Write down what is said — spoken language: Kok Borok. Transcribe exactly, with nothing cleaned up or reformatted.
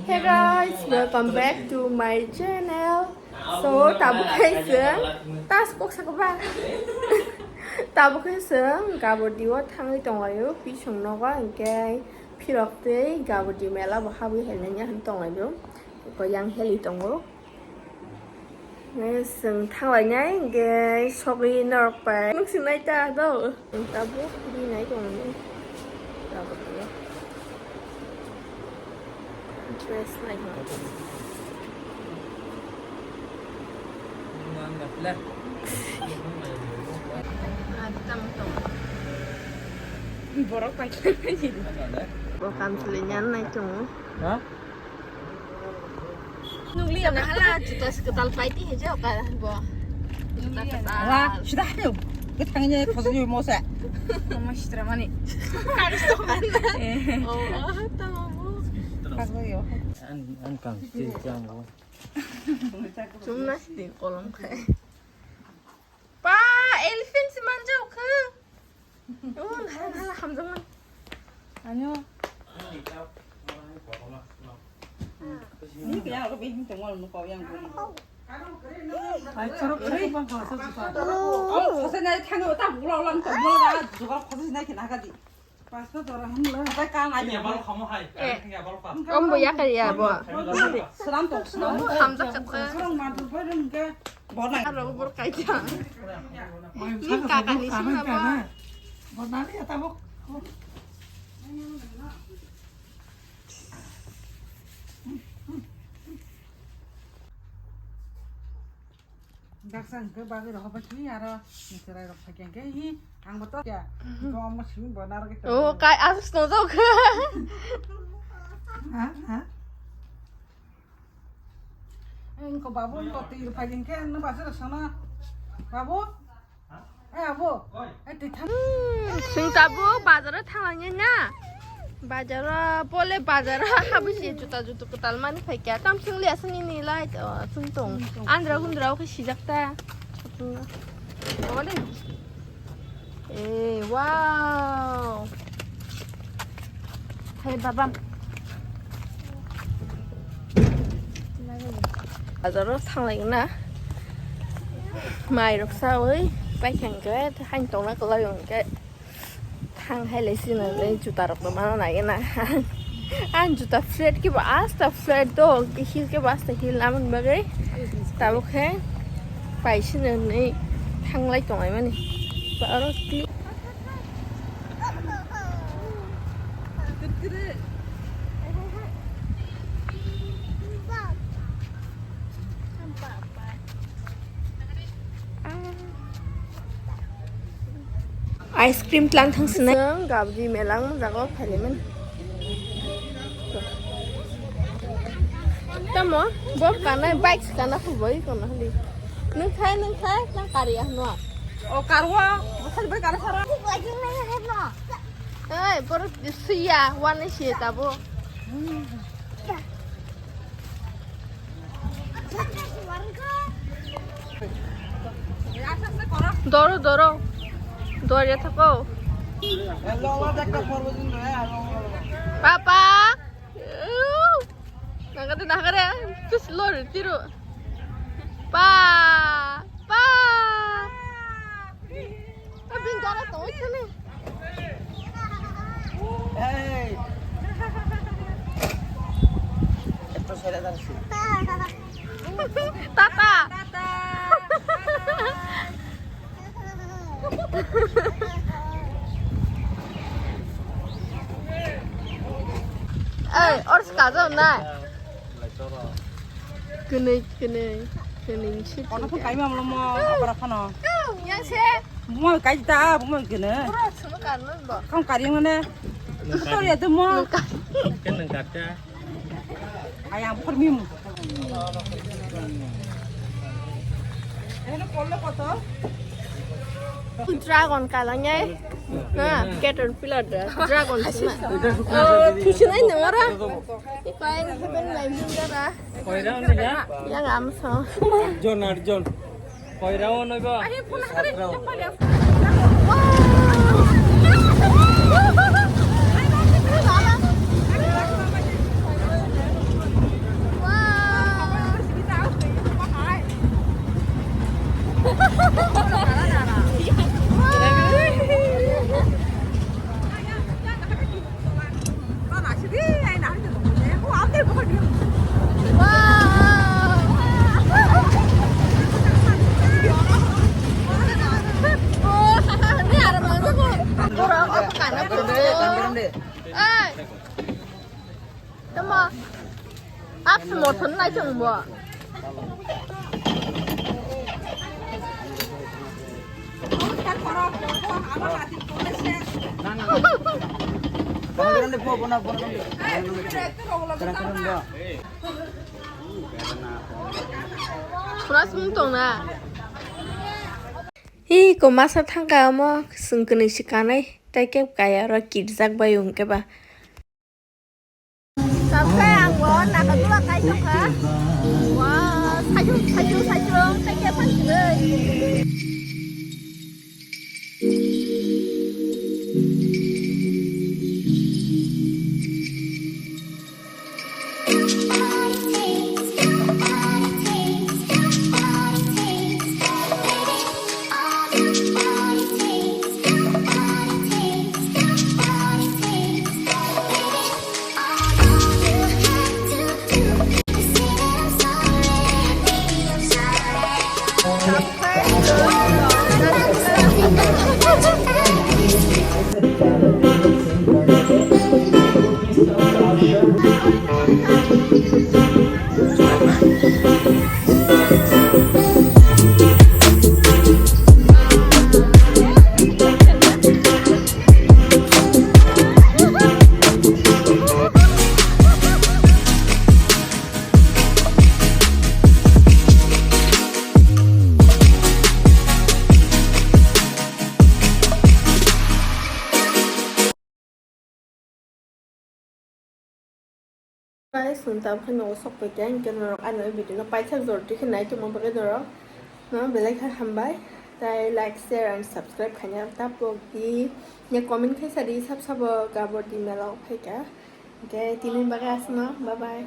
Hey guys, welcome back to my channel. So, tabuk khe chwng tas kok sakba. Tabuk khe chwng Gabodi o thangwi tonglaio, pisong nogo, hinkhe phirok tei Gabodi mela bo habwi hailaiya hin tonglaio. Ko yang heli tongo. Chwng thanglainai hinkhe sogwi norok pai. Nwng sinai ta do? Tabuk rinai tongo. Tabuk dress nai. Ah, tamo tongo. Borok pai. Bo kam chwlai nai tongo. Ha? Nukliya na hala juta se kwtal pai ti hejo ka bo. Juta kwtal. Hala, sida hayo. Ke thangnya khoso yo mo se. Mama sitra mani. Kari so kan. Eh. Oh, ah, tamo bo. Khas bo yo. An, an kam si jam bo. Chumna stin kolom khai. Pa, elephant si manjao khe. Oh, hala, hala, hamjakmani. Anyo. Ni kaya ako bihing tengol mo kau yang ko. Ai, chorok, chorok bang ko, so, so. Oh, khosa nai thang ta bulo lang to mo da jugal khosa nai kina ka di. Pasta dora hamlo. Khosa ka nai. Ini abal kamu hai. Eh. Ini abal ka. Om bo yakar ya bo. Salam to, salam. Hamjak khat. Salam mantu pai dong ke. Bonai. Aro bor kai ta. Ni kaka ni sima ba. Bonai ya tabuk. Daksa hwnkhe bagwi rokha bai thwi aro cherai rok phai khe hwnkhe hi ang bo to ya. Ko omo simi bo naro khe. Oh, kai asus no jok. Ha, ha. Engko babu, engko twi rwphai hwnkhe, nw basa rw sana. Babu? Eh, abu? Eh, twi thang. Hmm, chwng tabuk bazaro thanglangya na? Bazaro, bole bazaro habwi se juta jutu kwtal mani phaikya. Tam chwng liya sini ni lai, oh, chwng tong. Andra gundra o khe sijak ta. Ole. Eh, wow. Hey, babam. Bazaro thanglai na. Mai rok sawi, pai khe hwnkhe, hain tongna kwlai hwnkhe. Thang hai lai sini le juta rok no mano nai na. Ang juta flat ke ba asta flat do, heel ke ba asta heel namun bagai. Tabuk khe pai sini ni thanglai tongai mani. Ba aro ti. Ice cream tlang thang sinai. Chwng Gabri melang jago phailaimani. Tamo, bo kana, bike kana khubui kana hali. Nung khai, nung khai, nang kari ah no. O karwa, bukan bai kana sara. Ei, borok siya, wani siya tabo. Doro, doro. Doro ya thako. Papa. Nangkade nangkade. Terus lor tiru. Pa. Pa. Abin dara to sini. Hey. Esto será tan así. Tata. Tata. Ei, ors kajo na. Kwnwi, kwnwi, kwnwi si. Kono phun kaima molo mo, apara phano. Yang se. Bumai kai ta, bumai kene. Pura sunu karno bo. Kam kari mane. Story atu mo. Ken nang kata. Ayang permim. Dragon kalangnya. Ha, caterpillar da. Dragon sina. Oh, tuition aja nang ora. Ipain heaven lai mundara. Yang amsa. John Arjon. Koirao noibo. Ahi phone hari yang paling. Wow. Ahi, ahi, ahi, ahi. Oi. Tamo. Apsu mothon nai chwng bo. Pura sung tong na. Hi, ko masa thangka omo, sung kwnwi si kanai, tei khe kaya oro kirjak bai hwnkhe ba. Tabukhe ang bo naga dula kai tongkha. Wa, sajung, sajung, sajung, tei khe sajung. Guys, nwng tabukhe nogo sokphaikha, hinkhe norok ani o video no paithak jora twi khe nai tongma bagwi norok no belai khe hambai. Tai like, share and subscribe khaina ta pok di. Ya comment khe sadi sab sabo gabor di mela o phaikha. Hinkhe tini bagwi aswkno, bye bye.